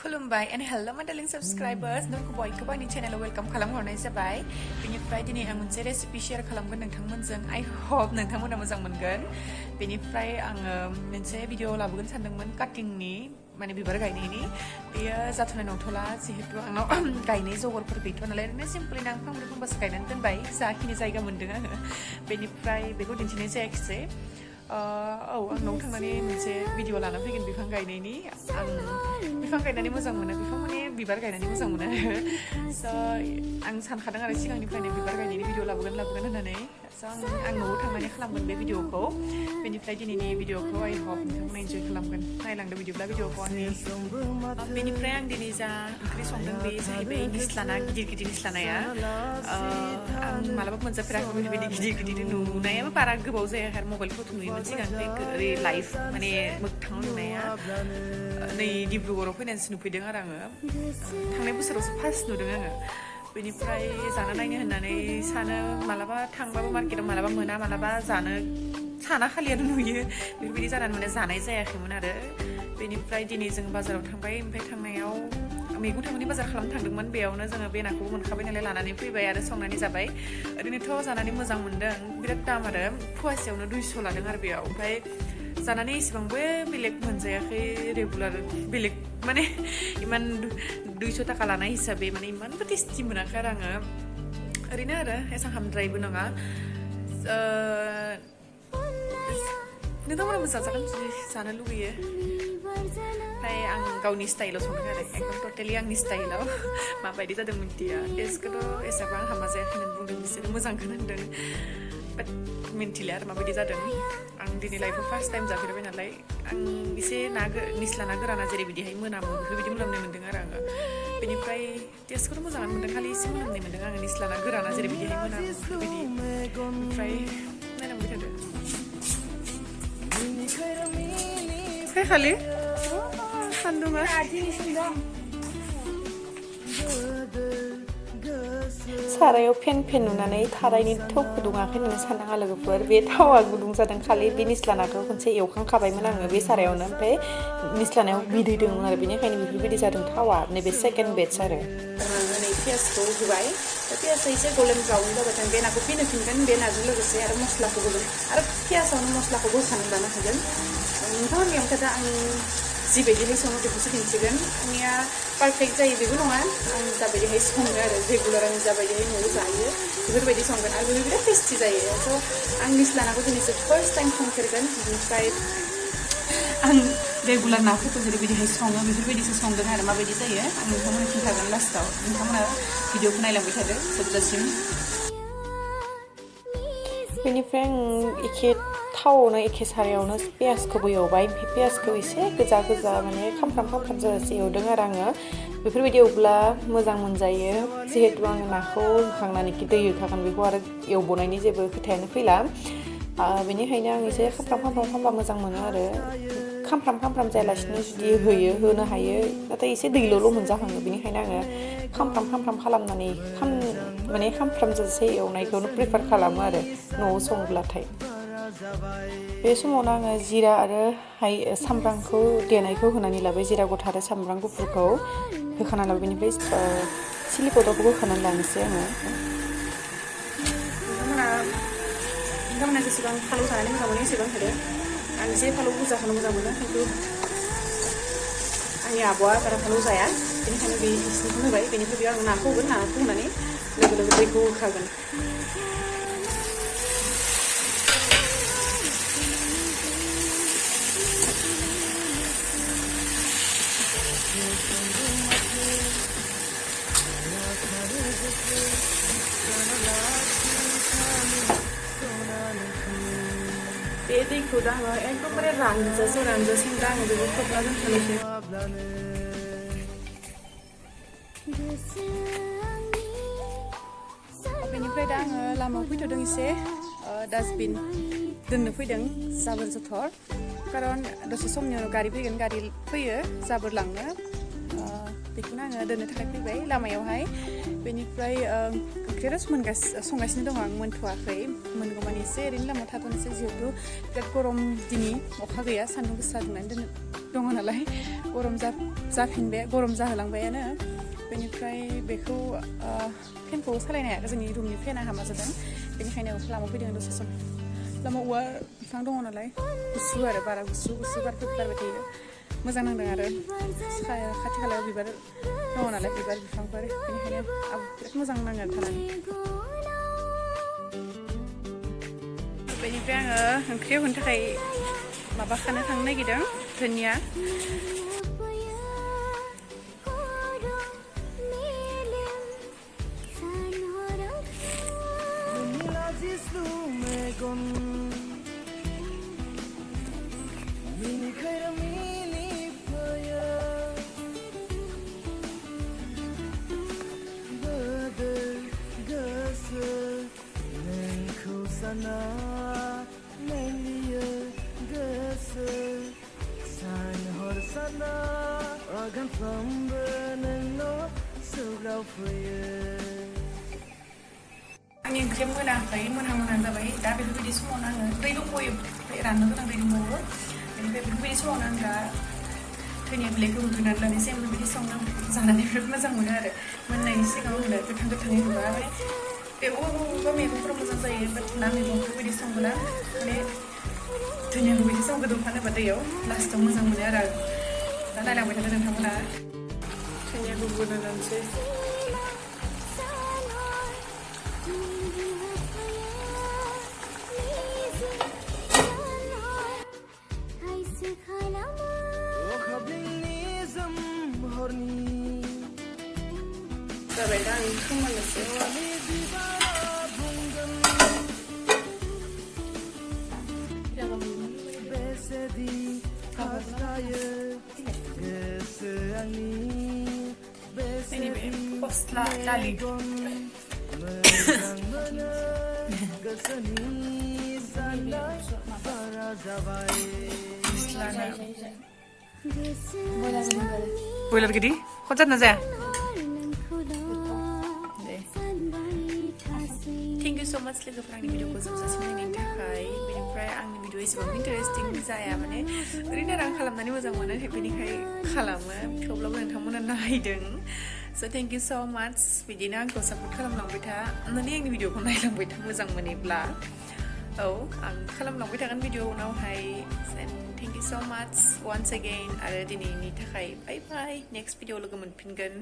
खुलुमबाय and hello my darling subscribers नोंखौ बयखौबो आंनि चेनेलाव वेलकाम खालामहरनाय जाबाय बेनिफ्राय दिनै आं मोनसे रेसिपि शेयार खालामगोन नोंथांमोनजों I hope नोंथांमोना मोजां मोनगोन बेनिफ्राय आङो मोनसे भिडिअ लाबोगोन सानदोंमोन काटिंनि माने बिबार गायनायनि बेयो जाथ'नाय नंथ'ला जिहेतु आंनाव गायनाय जगरफोर गैथ'आ नालाय ओरैनो सिम्पलि आं फांब्रै फांबासो गायनानै दोनबाय जाखिनि जायगा मोन्दों आङो बेनिफ्राय बेखौ दिन्थिनाय जायाखिसै आं न'आव थांनानै मोनसे भिडिअ लाना फैगोन बिफां गायनायनि आं बिफां गायनानै मोजां मोनो बिफां माने बिबार गायनानै मोजां मोनो स' आं सानखादों आरो सिगांनिफ्रायनो बिबार गायनायनि भिडिअ लाबोगोन होननानै स' आं न'आव थांनानै खालामगोन बे भिडिअखौ बेनिफ्राय दिनैनि भिडिअखौ I hope नोंथांमोना इन्जय खालामगोन नायलांदो बिदिब्ला भिडिअखौ आंनि बेनिफ्राय आं दिनै जा ओंख्रि संदों बे जाहैबाय निस्लाना गिदिर निस्लानाया आं मालाबा मोनजाफेराखै बेबायदि गिदिर नुनायाबो बारा गोबाव जायाखै आरो मबाइलफोराव नुयोमोन सिगां ओरै लाइभ माने मोगथाङाव नुनाया नै डिब्रुगड़आव फैनानैसो नुफैदों आरो आङो थांनाय बोसोरावसो फार्स्ट नुदों आङो बेनिफ्राय जाना नायनो होननानै सानो मालाबा थांबाबो मार्केटाव मालाबा मोना मालाबा जानो साना खालियानो नुयो बेफोरबायदि जानानै माने जानाय जायाखैमोन आरो बेनिफ्राय दिनै जों बाजाराव थांबाय ओमफ्राय थांनायाव मैगं थाइगंनि बाजार खालामनो थांदोंमोन बेयावनो जोङो बे नाखौबो मोनखाबाय नालाय लानानै फैबाय आरो संनानै जाबाय ओरैनोथ' जानानै मोजां मोनदों बिराद दाम आरो फवासेयावनो 200 लादों आरो बेयाव ओमफ्राय जानानै एसेबांबो बेलेग मोनजायाखै रेगुलार बेलेग माने इमान 200 थाखा लानाय हिसाबै माने इमानबो टेस्टि मोनाखै आरो आङो ओरैनो आरो एसां हामद्रायबो नङा नोंथांमोनाबो जाजागोन जानो लुगैयो ओमफ्राय आं गावनि स्टाइलाव संदों आरो एकदम टटेलि आंनि स्टाइलाव माबायदि जादों मिन्थिया टेस्टखौथ' एसेबां हामा जायाखै होननानै बुंदों बिसोरो मोजांखौनो होनदों बाट मिन्थिला आरो माबायदि जादों आं दिनै लाइफआव फार्स्ट टाइम जाफेरबाय नालाय आं एसे निस्ला ना गोराना जेरैबायदिहाय मोनामो बेफोरबायदि मोनामनाय मोन्दों आरो आङो बेनिफ्राय टेस्टखौथ' मोजाङानो मोन्दों खालि एसे मोनामनाय मोन्दों आङो निस्ला ना गोराना जेरैबायदिहाय मोनामो बेफोरबायदि ओमफ्राय नायलांबाय थादो फैखालि सान्दुङा सारायाव फेन नुनानै थारायनि थाव फुदुङाखै होननानै सानदों आं लोगोफोर बे थावा गुदुं जादों खालि बे निस्ला नाखौ खनसे एवखांखाबायमोन आङो बे सारायावनो ओमफ्राय निस्लानायाव बिदै दंमोन आरो बेनिखायनो बेफोरबायदि जादों थावा नैबे सेकेन्ड बेटस आरो नै पियासखौ होबाय पियासआ एसे गल्डेन ब्राउन जाबाथाय बे नाखौ फिनहोफिनगोन बे नाजों लोगोसे आरो मस्लाखौ होगोन आरो पियासावनो मस्लाखौ होखानानै लानो हागोन नोंथांमोननि ओमफ्राय दा आं जिबायदिहाय सङो बेखौसो दिन्थिगोन आंनिया पारफेक्ट जायो बेबो नङा आं जाबायदिहाय सङो आरो रेगुलार आं जाबायदिहाय न'आव जायो बेफोरबायदि संगोन आरो बेबो बिराद टेस्टि जायो स' आं निस्ला नाखौ दिनैसो फार्स्ट टाइम संफेरगोन बेनिफ्राय आं रेगुलार नाफोरखौ जेरैबायदिहाय सङो बेफोरबायदिसो संदों आरो माबायदि जायो आं नोंथांमोननो खिन्थागोन लास्टआव नोंथांमोना भिडिअखौ नायलांबाय थादो जोबजासिम बेनिफ्राय आं एखे थावआवनो एखे सारायावनो पियासखौबो एवबाय ओमफ्राय पियासखौ एसे गोजा माने खामफ्राम जाजासे एवदों आरो आङो बेफोरबायदि एवब्ला मोजां मोनजायो जिहेतु आङो नाखौ होखांनानै दै होखागोन बेखौ आरो एवबावनायनि जेबो खोथायानो फैला बेनिखायनो आं एसे खामफ्राम खालामबा मोजां मोनो आरो खामफ्राम जायालासिनो जुदि होनो हायो नाथाय एसे दैल'ल' मोनजाखाङो बेनिखायनो आङो खामफ्राम खालामनानै माने खामफ्राम जाजासे एवनायखौनो प्रिफार खालामो आरो न'आव सङोब्लाथाय बे समावनो आङो जिरा आरो सामब्रामखौ देनायखौ होनानै लाबाय जिरा गथा आरो सामब्राम गुफुरखौ होखाना लाबाय बेनिफ्राय चिलि पाउडारखौबो होखानानै लानोसै आङो नोंथांमोना जेसेबां फालौ जानानै मोजां मोनो एसेबां होदो आं एसे फालौ बुरजाखौनो मोजां मोनो खिन्थु आंनि आब'आ बारा फालौ जाया बेनिखायनो बे एसेखौनो होबाय बेनिफ्राय बेयाव आं नाखौ होनानै लोगो दैखौ होखागोन बे दैखौ दा आङो एकदमबारे रानजासिम दा आङो बेखौ खोबना दोनथ'नोसै बेनिफ्राय दा आङो लामायाव फैथ'दों एसे डास्टबिन दोननो फैदों जाबोर जथर खारन दसे समनि उनाव गारि फैयो जाबोर लांनो बेखौनो आङो दोननो थाखाय फैबाय लामायावहाय बेनिफ्राय ओंख्रिया संगासिनो दङ आं मोनथ'वाखै मोनगौमानि एसे ओरैनो लामायाव थाथ'नोसै जिहेतु बिराद गरम दिनै अखा गैया सान्दुं गोसा दुंनानै दङ नालाय गरम जाफिनबाय गरम जाहोलांबायानो बेनिफ्राय बेखौ फेनखौ सालायनो हायाखै जोंनि रुमनि फेना हामा जादों बेनिखायनो लामायाव फैदों दसे सम लामायाव औवा बिफां दङ नालाय गुसु आरो बारा गुसु बारफोर बारबाय थायो मोजां नांदों आरो खाथि खालायाव बिबार दङ नालाय बिबार बिफांफोर बेनिखायनो बिराद मोजां नाङो थानानै बेनिफ्राय आङो ओंख्रियाव होनो थाखाय माबा खानो थांनो नागिरदों धनिया आंनि ओंख्रिया मोनाखै मोनहां जाबाय दा बेफोरबायदि समावनो आङो दै दंबावो राननो गोनां दै दंबावो बेनिफ्राय बेफोरबायदि समावनो आं दा धनिया बिलाइखौ होग्रोनानै लानोसै आं बेबायदि संनो जानानै बिराद मोजां मोनो आरो मोननायनि सिगाङाव होनो गोथाङै होबा माने बे अबेबा मैगंफोरा मोजां जायो बाट ना मैगंफोरबायदि संबोला माने धनियाखौ बिदि सम गोदौफानोबा दैयाव लास्टाव मोजां मोनो आरो दा नायलांबाय थादों नोंथांमोना धनियाखौ होनो जानोसै जाबाय दा आं फोमोननोसै neybe postla dali Boiler gede? Kocak na zaya? Thank you so much लोगोफोर आंनि भिडिअखौ जोबजासिम नायनायनि थाखाय बेनिफ्राय आंनि भिडिअ एसेबां इन्टारेस्टिं जाया माने ओरैनो रां खालामनानै मोजां मोनो बेनिखाय खालामो थेवब्लाबो नोंथांमोना नायदों so thank you so much बिदिनो आंखौ सापर्ट खालामलांबाय था अन्नानै आंनि भिडिअखौ नायलांबाय था मोजां मोनोब्ला औ आं खालामलांबाय थागोन भिडिअ उनावहाय thank you so much once again आरो दिनैनि थाखाय bye bye next भिडिअ लोगो मोनफिनगोन